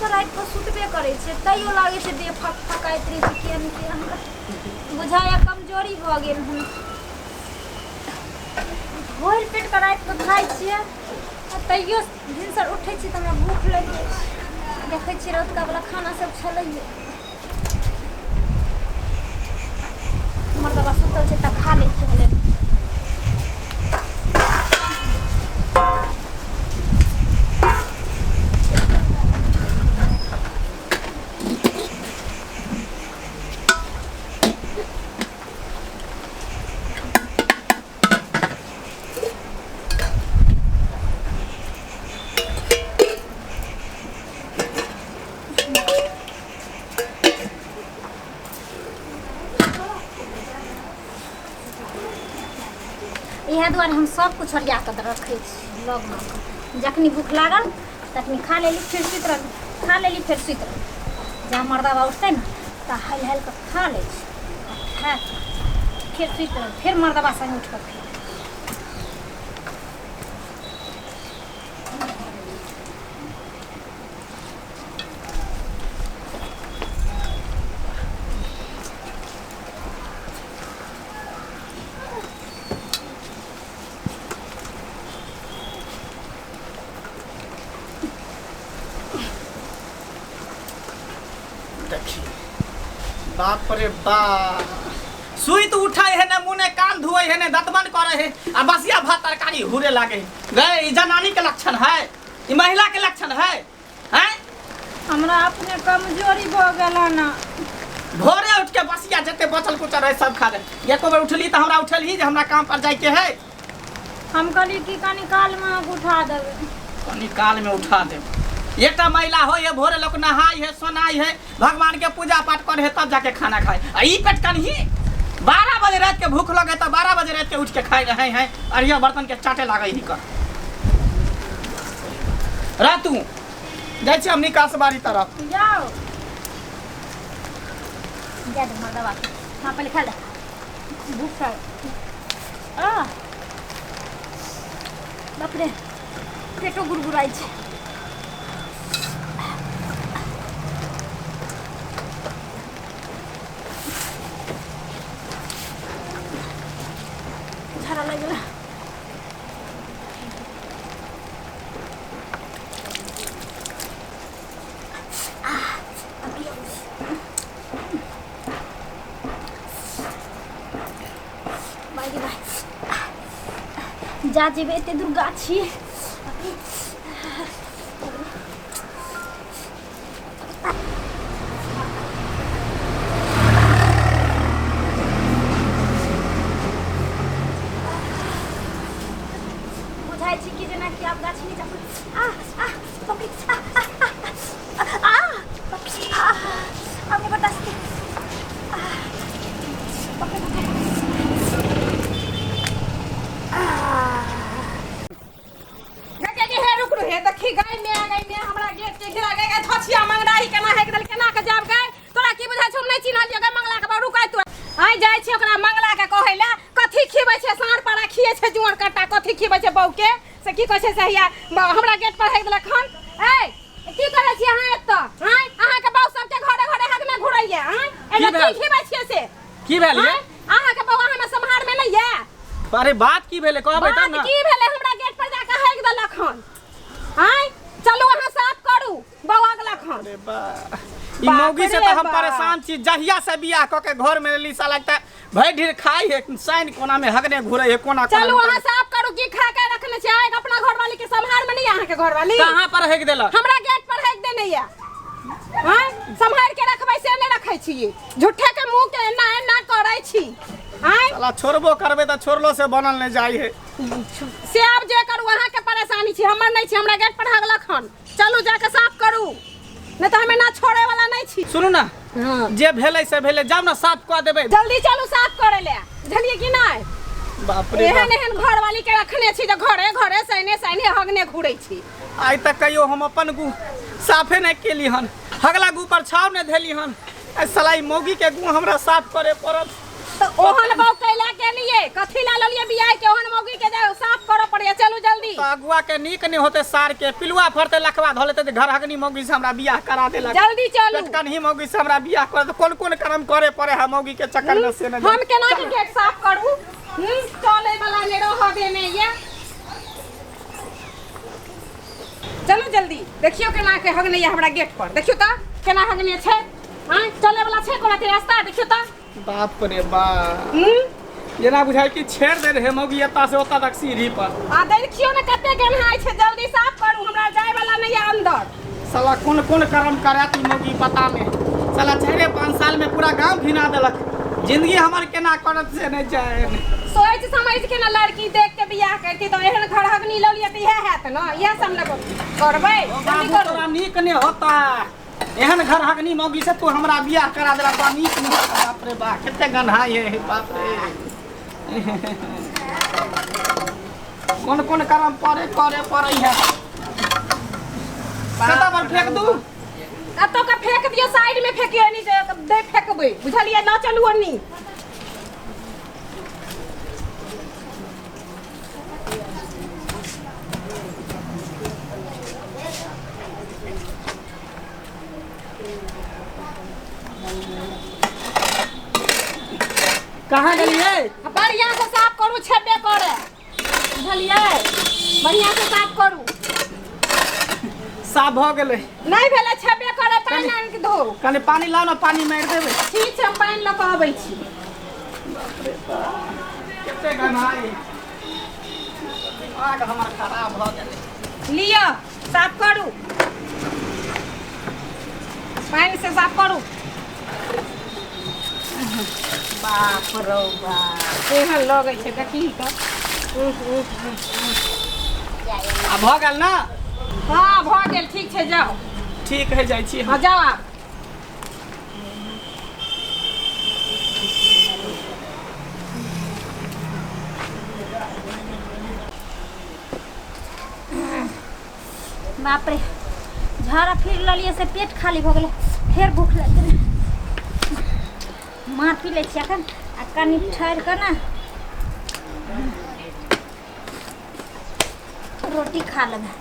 कऽ राति कऽ सुतबे करै छियै, तैयो लागै छै देह फक फकाइत रहै छै। किया नहि किया हमरा बुझाइए कमजोरी भऽ गेल हन। भरि पेट कऽ राति कऽ खाइ छियै आ तैयो भिनसर उठै छियै तऽ हमरा भूख लागि जाइ छै। देखै छियै रतुका वला खाना सब छलैये। हमर बाबा सुतल छै तऽ खा लै छियै। इएह दुआरे हम सब कुछ ओरिया कऽ रखै छी लगमे कऽ। जखनी भूख लागल तखनी खा लेली, फेर सुति रहली, खा लेली, फेर सुति रहली। जहाँ मर्दाबा उठतै ने तऽ हालि हालि कऽ खा लै छी आ खा कऽ फेर सुति रहली, फेर मर्दाबा संगे उठि कऽ फेर। देखी, बाप रे बाप, सुइत उठै है ने मुने कान धोए है ने दतमन करे है आ बसिया भात तरकारी हुरे लागे है। गए ई जनानी के लक्षण है? ई महिला के लक्षण है? हैं? हमरा अपने कमजोरी भऽ गेल हन। भोरे उठ के बसिया जते बचल कुचल है सब खा ले। एको बेर उठली तऽ हमरा उठेलही जे हमरा काम पर जाय के है? हम कहली कि कनी कालमे अहाँके उठा देबै। कनी काल में उठा देब। एकटा महिला हो है, भोरे लोग नहाय है, सोनाय है, भगवान के पूजा पाठ करे है, तब जाके खाना खाए। आ ई पेट कनही 12 बजे रात के भूख लगे तो 12 बजे रात के उठ के खाए रहे हैं और यह बर्तन के चाटे लागे ही कर रातू जाइ छी हम निकास बारी तरफ। जाओ, जा दे मर्दवा के। हाँ, पहले खा ले, भूख है। आ बाप रे, पेटो गुड़गुड़ाइ छै। झाड़ा लागि गेलै। भाइ गे भाइ, जा जेबै एते दूर गाछी। बुझाइ छै कि जेनाकि आब गाछी नहि जा। आ आ पकड़, आ आ आ आ पकड़, आ आब नहि बर्दाश्त। आ पकड़ पकड़। गै गै, हे रुक रू, हे देखी गै मे, गै मे, हमरा गेट के घेरा गै। गै धछिया मंगराही केना हेक देल? केना के जाब गै? तोरा की बुझाइ छौ, हम नहि चिन्हलियै गै मंगला के? रुक तू, आइ जाइ छी ओकरा मंगला के कहै ले। कथी खिबै छै साँढ़ पारा खियै छै जुअर कट्टा? कथी खिबै छै बहू के से की कहै छै से? हैया हमरा गेट पर हेक देलक हन। ए, की करै छी अहाँ एतऽ? आँय, अहाँके बहू सबके घरे घरे हगने घुरैया। आँय, की एहिमे की भेल? खिबै छियै से? की भेल ये? आँय, अहाँके बौआ हमरा सम्हार में नहि ये। अरे, बात की भेलै कहबै तब बात ने। की भेलै? हमरा गेट पर जाके हेक देलक हन। आँय, चलू अहाँ साफ करू, बौआ गेलक हन। अरे बा, ई बाप मौगी से रे तऽ हम बाप। परेशान छी जहिया से बियाह कऽ के घर में लेली। साला तऽ भरि ढेर खाइ है, साइन कोना में हगने घुरे है, कोना कोना चलू में। अहाँ साफ करू। की खा के रखने छी? आँय, अपना घरवाली के सम्हार में नहीं अहाँके घरवाली? कहाँ पर हेक देलक? हमरा गेट पर हेक देने ये। आँय, सम्हार के रखबै से नहि रखै छी, झूठे के मुंह के एना एना करै छी। आँय, साला छोड़बो करबै तऽ छोड़लो से बनल नहि जाइ है। से आब जे करू, अहाँके परेशानी छी, हमर नहि छी। हमरा गेट पर हगलक हन, चलू जाके साफ करू, नहि तऽ हमे ना छोड़े वाला नहि छी। सुनू ने। हाँ। जे भेलै से भेलै, जाउ ने साफ कऽ देबै। जल्दी चलू साफ करे ले, बुझलियै कि नहि? बाप रे एहन बाप। एहन घरवाली के रखने छी जे घरे घरे सैने सैने हगने घुरै छी। आइ तक कहियो हम अपन गु साफे नहि केली हन, हगला गु पर छाव नहि धेली हन। आइ साला ई मौगी के गु हमरा साफ करे पड़त। तऽ ओहन बहू कैला के लिए कथी ला ललिए बियाह के ओहन मौगी के जाओ साफ करऽ पड़ैया चलू जल्दी। तऽ अगुआ के नीक नहि होते सार के पिलुआ फरते लखवा धऽ लेते तऽ घर हगनी मौगी से हमरा बियाह करा देलक। जल्दी चलू। पेटकनही मौगी से हमरा बियाह कर कोन कोन कर्म करे पड़े है मौगी के चक्कर में से नहीं। हम केना के गेट साफ करू? चले वाला ने रह देने ये। चलू जल्दी देखियो केना के हगने ये हमरा गेट पर देखियो त केना हगने छै। हां चले वाला छै कोना के रास्ता देखियो त। बाप रे बाप जेना बुझाइ कि छेड़ दे रहे मौगी एता से ओता तक सीढ़ी पर। आ देखियो ने कते गेन्हाइ छै जल्दी साफ करू हमरा जाय वाला नहीं है अंदर। साला कोन कोन कर्म करत ई मौगी पता नहीं। साला 4-5 साल में पूरा गांव घिना देलक। जिंदगी हमर केना करत से नहीं जाए। सोच समझ के ना लड़की देख के बियाह करती तो एहन घर हगनी ल लिया त इहे हैत ना इहे सब ने करबै। जल्दी करू। तोरा नीक नहीं होता एहन घर हगनी मौगी से तू हमरा बियाह करा देला तो नीक नहीं होता। बाप रे बाप कते गन्हा ये बाप रे कोन कोन कर्म परे करे पड़ै है। कतऽ पर फेंक दू? कतौ के फेंक दियो साइड में फेंकियो नहीं दे फेंकबै बुझलियै ल चलू अन्नी। कहाँ गेलियै? बढ़िया से साफ करू छेबे करे बुझलियै बढ़िया से साफ करू। साफ भऽ गेलै। नहीं भेलै छेबे करे पानि आनि के धो। कनि पानि लाउ ने पानि मारि देबै। ठीक छै हम पानि लऽ कऽ अबै छी। बाप रे बाप कते गन्हाइ दिमाग हमर खराब भऽ गेलै। लिअ साफ करू पानि से साफ करू। बाप रौ बाप एहन लगै छै देखी तऽ। आ भऽ गेल ना? हाँ भऽ गेल ठीक छै जाओ। ठीक है जाइ छी। हाँ जाओ आप। बाप रे झाड़ा फिर ललिए से पेट खाली भऽ गेलै फेर भूख लागि गेलै। मार पी लै छी अखन आ कनि ठहरि कऽ ने रोटी खा लेबै।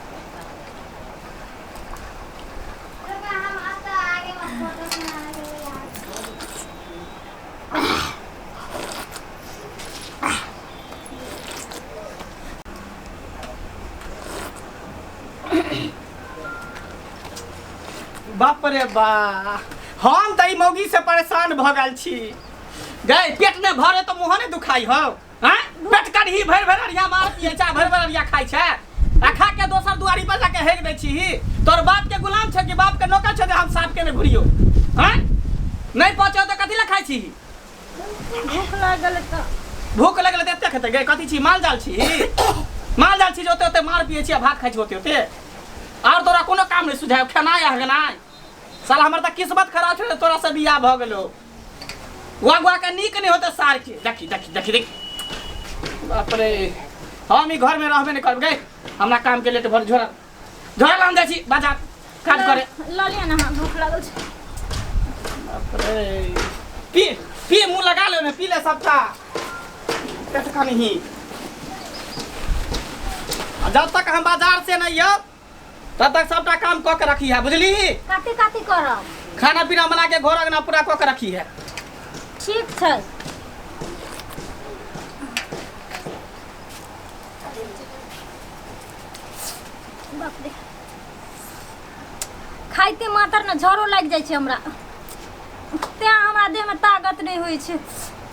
बाप रे बा हम तऽ ई मौगी से परेशान भऽ गेल छी। गए पेट नहि भरे तऽ मुँह नहि दुखाइ हौ। हाँ पेट करही भरि भरि अरिया मार पिए छै भरि भरि अरिया खाइ छै आ खा के दोसर दुआरी पर जाके हेक दै छी। तोर बाप के गुलाम छै कि बाप के नौकर छै जे हम साफ केने घुरियो? हाँ नहीं पचो तऽ कथी लए खाइ छी? भूख लागल तऽ। भूख लगल तऽ एते खेतै गए कथी छी माल जाल छी? माल जाल छी जे ओते ओते मार पिए छी आ भात खाइ छी ओते ओते। और तोरा कोनो काम नहीं सुझाय खेनाइ हगनाइ। साला हमर तऽ किस्मत खराब छै तोरा से बियाह भऽ गेलो। वाह के नीक नहीं होते सार के। देखी देखी देखी देखी बाप रे हम ई घर में रहबे नहीं करब गए हमरा काम के लेट भर झोरा झोरा लान जाइ छी बाजार काज करे। ल लिअ ने हमरा भूख लागल छै। बाप रे पी पी मुँह लगा ले ने पी ले सबटा पेट कनही। जब तक हम बाजार से नहीं आब तब तक सबटा काम कऽ के रखी है बुझली? कथी कथी करब? खाना पीना बना के घर अंगना पूरा कऽ के रखी है। ठीक छै। बाप रे खाइते मातर ने झरो लागि जाइ छै हमरा तें हमरा देहमे ताकत नहि होइ छै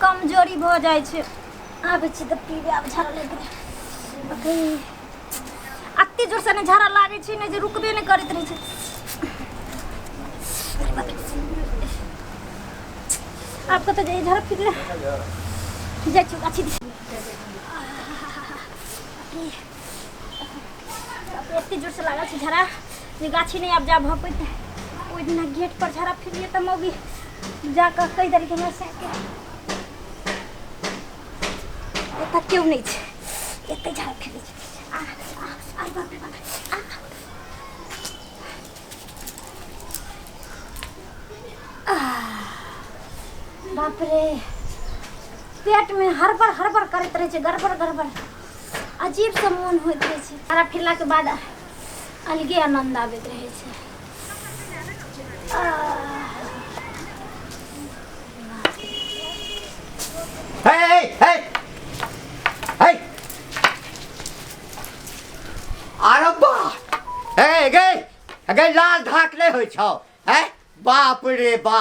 कमजोरी भऽ जाइ छै। आबै छी तऽ पीबे आब झाड़ा लागि गेलै। अते जोर से ने झाड़ा लागै छै ने जे रुकबे नहि करैत रहै छै। आब कतऽ जाइ झाड़ा फिर जाइ छी गाछी दिस। एते जोर से लागल छै झाड़ा जे गाछी नहि आब जा भऽ पैतै। ओहि दिना गेट पर झाड़ा फिरलियै तऽ मौगी जाकऽ कहि देलकै हमरा साँके एतऽ केओ नहि छै एते झाड़ा फिरै छै। आ आ आ बाप रे बाप आ बाप रे पेटमे हड़बड़ हड़बड़ करैत रहै छै, गड़बड़ गड़बड़ अजीब से मोन होइत रहै छै। तारा फिरलाके बाद अलगे आनन्द आबैत रहै छै। हे हे हे, अरे बा, हे गे गे, लाल धाक नहि होइ छौ? हैं, बाप रे बा,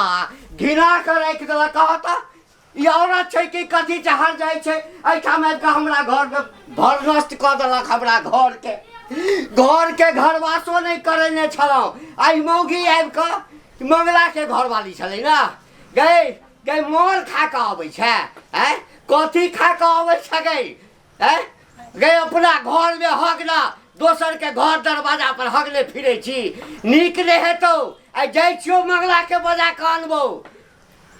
घिना कऽ राखि देलक। कह तऽ, ई औरत छै कि कथी छै? हर जाइ छै एहिठाम आबि कऽ हमरा घरमे भर नष्ट कऽ देलक हमरा घरके। घरके घरवासो नहि करेने छलहुँ, आइ मौगी आबि कऽ। मंगलाके घरवाली छलै ने? गै गै, मोल खा कऽ अबै छै? आँय, कथी खा कऽ अबै छै गै? आँय गै, अपना घरमे हगना दोसरके घर दरवाजा पर हगने फिरै छी, नीक नहि हेतौ। आइ जाइ छियौ मंगलाके बजा कऽ अनबौ।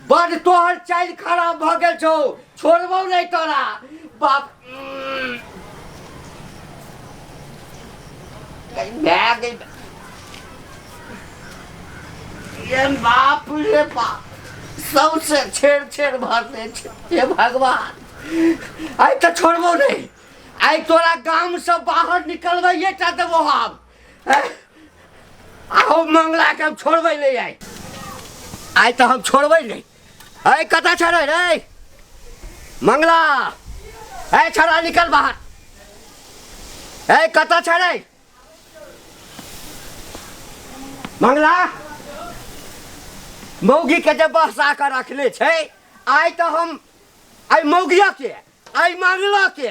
बड तोहर चालि खराब भऽ गेल छौ, छोड़बौ नहि तोरा। बाप भए गेल, ये बाप रे बाप, सबसे छेड़ छेड़ भरने छै। हे भगवान, आइ तऽ छोड़बो नहि, आइ तोरा गामसँ बाहर निकलबैये टा देबो हम। आहो मंगलाके हम छोड़बै नहि आइ, आइ तऽ हम छोड़बै नहि। अय कतऽ छै रे? रे मंगला, ए छड़ा, निकल बाहर। ए कतऽ छै रे मंगला? मौगी के जे बहसा कऽ रखने छै, आइ तऽ हम आइ मौगिया के, आइ मंगला के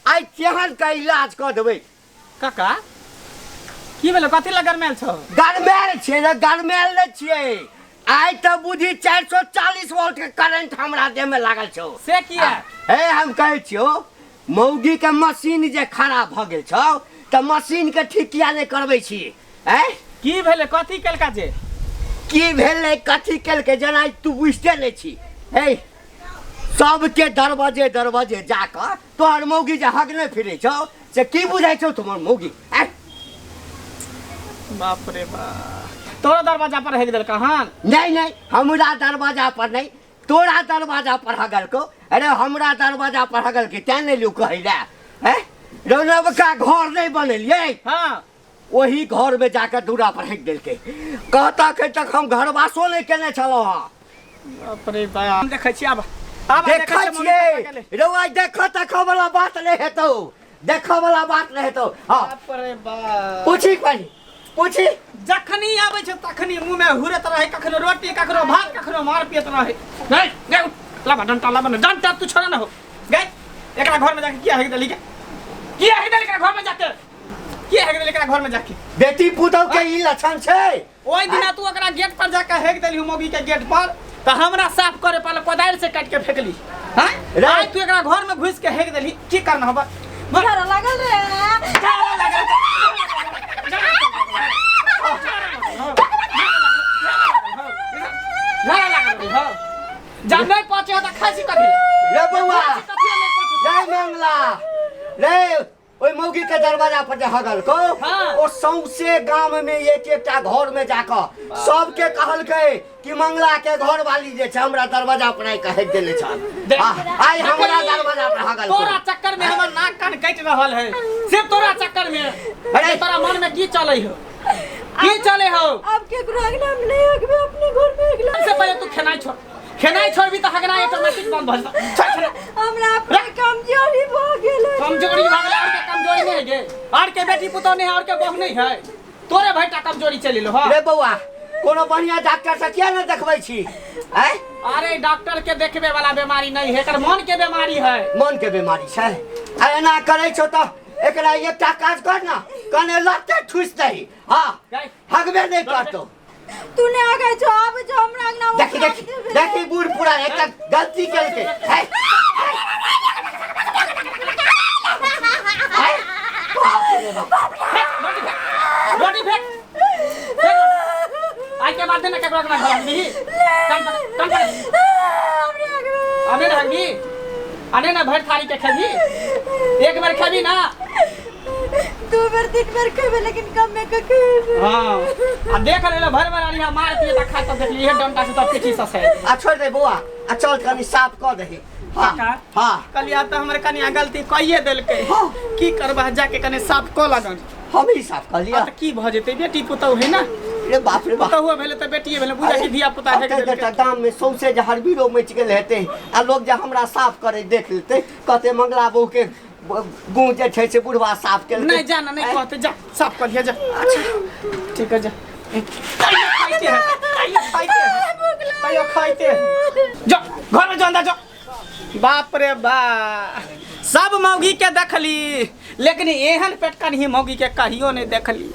आइ केहन के इलाज कऽ देबै। काका, की भेलो? कथी लए गरमायल छौ? गरमायल छियै ने, गरमायल नहि छियै। आइ तऽ बुझी 440 वोल्ट के करंट हमरा देह में लागल छौ। से किया? हे, हम कहै छियौ, मौगी के मशीन जे खराब भऽ गेल छौ तऽ मशीन के ठीक किया नहि करबै छी? आँय, की भेलै? कथी केलका जे? की भेलै, कथी केलकै, जेना तू बुझिते नहि छी। हे, सबके दरवाजे दरवाजे जाकऽ तोहर मौगी जे हगने फिरै छौ, से की बुझाइ छौ तोहर मौगी? आँय, बाप रे बाप, तोरा दरवाजा पर हेक देलका हन? नहीं नहीं, हमरा दरवाजा पर नहीं, तोरा दरवाजा पर हगलको। अरे हमरा दरवाजा पर हगल के तें नहीं लियौ कहै लए। हैं, रौनबका घर नहीं बनेलियै? हाँ। ओही घर में जाकर दूरा पर हेक देलकै। कहता के तक हम घरवासो नहीं केने छलहुँ हँ। बाप रे बाप, हम देखै छी आब, आब देखै छियै रौ, आइ देखऽ तखऽ वाला बात नहि हेतौ, देखऽ वाला बात नहि हेतौ। हाँ। बाप रे बाप, पूछी कनी, पूछी। जखनी आबै छै तखनी मुँह में हुरैत रहै, कखनो रोटी, कखनो भात, कखनो मार पियत रहै। नहीं गए, लाबा डंटा, लाबा ना डंटा, तू छोड़ा ना हो गए। एकरा घर में जाके किया हेक देली? किया हेक देली एकरा घर में जाके? किया हेक देली एकरा घर में जाके? बेटी पुतहु के ई लक्षण छै। ओहि दिना तू ओकरा गेट पर जाके हेक देली मौगी के गेट पर, तऽ हमरा साफ करे पड़ल, कोदारि से काटि के फेकली। हैं, रे। आइ तू एकरा घर में घुसि के हेक देली, की करना होबा? झगड़ा लागल रे? झगड़ा लागल, झगड़ा लागल रे। हाँ, जा नहीं पहुंचे हो तऽ खाइ छी कथी? रे बौआ, कथी नहीं पहुंचे? रे मंगला रे, ओहि मौगी के दरवाजा पर जे हगलको, हाँ। ओ सौंसे गाम में एक एकटा घर में जाकऽ सबके कहलकै कि मंगला के घर वाली जे छै हमरा दरवाजा पर आइ कऽ हेक देने छल। देख। आइ हमरा दरवाजा पर हगलको। तोरा चक्कर में हमर नाक कान कटि रहल है, सिर्फ तोरा चक्कर में। अरे। तोरा मन में की चले हो, की चले हो? अब केकरो अंगना में नहीं हगबे, अपने घर में हगला। सबसे पहले तू खेनाइ छोड़, खेनाइ छोड़बी तऽ हगना ऑटोमेटिक बंद भऽ जेतौ। छोड़ खेनाइ। हमरा अपने कमजोरी भऽ गेल है। कमजोरी भऽ गेलै? और के कमजोरी नहीं है गे? और के बेटी पुतोह नहीं है, और के बहू नहीं है, तोरे भैटा कमजोरी चलि एलो। हाँ रे बौआ, कोनो बढ़िया डॉक्टर से किया ने देखबै छी? आँय, अरे डॉक्टर के देखबे वाला बीमारी नहीं है, एकर मन के बीमारी है। मन के बीमारी छै आ एना करै छौ तऽ एकरा एकटा काज कर ना, कने लत्ते ठुसि दही। हाँ, गई। हगबे नहि करतौ। तू नहीं हगै छौ, आबै छौ हमरा अंगना में। देखी देखी देखी, बूढ़ पूरा एकटा गलती केलकै। है, है, बाप रे बाप। रोटी फेंक, फेंक। आई के बाद ना केकरो अंगना घर हगबी। कान पकड़, कान पकड़। अबे ना हगबी, अने ना भर थाली के खेबी, एक बार खेबी ना। 2 बेर 3 बेर खेबै, लेकिन कमे के खेबै। हाँ, आ देख ले, भर भर आनी मार दिए त खा त देख लिए डंडा से त पीठी ससे। आ छोड़ दे बौआ, आ चल, कनी साफ कऽ दही। हाँ। काका। हाँ। कलिया त हमर कनिया गलती कहिए देलकै। हाँ। की करबा, जाके कने साफ कऽ लगन। हम ही साफ कर लिया। आ त की भऽ जेतै? बेटी पुतहु है ना। रे बाप रे बाप! पुतहुए भेलै त बेटिए भेलै, बुझा कि धिया पुता है। अते बेटा गाम में सौंसे जे हरबीरो मचि गेल हेतै आ लोग जे हमरा साफ करे देख लेतै, कहते मंगला बहू के गुँ जे छै से बुढ़वा साफ केलकै। नहीं जा ना, नहीं कहते, जा, साफ कर लिया, जा। अच्छा ठीक है, जा। तैयो खाइते है, तैयो खाइते है, तैयो खाइते है। जा, घर में जो, अंदर जो। बाप रे बा, सब मौगी के देखली, लेकिन एहन पेटकनही मौगी के कहियो नहीं देखली।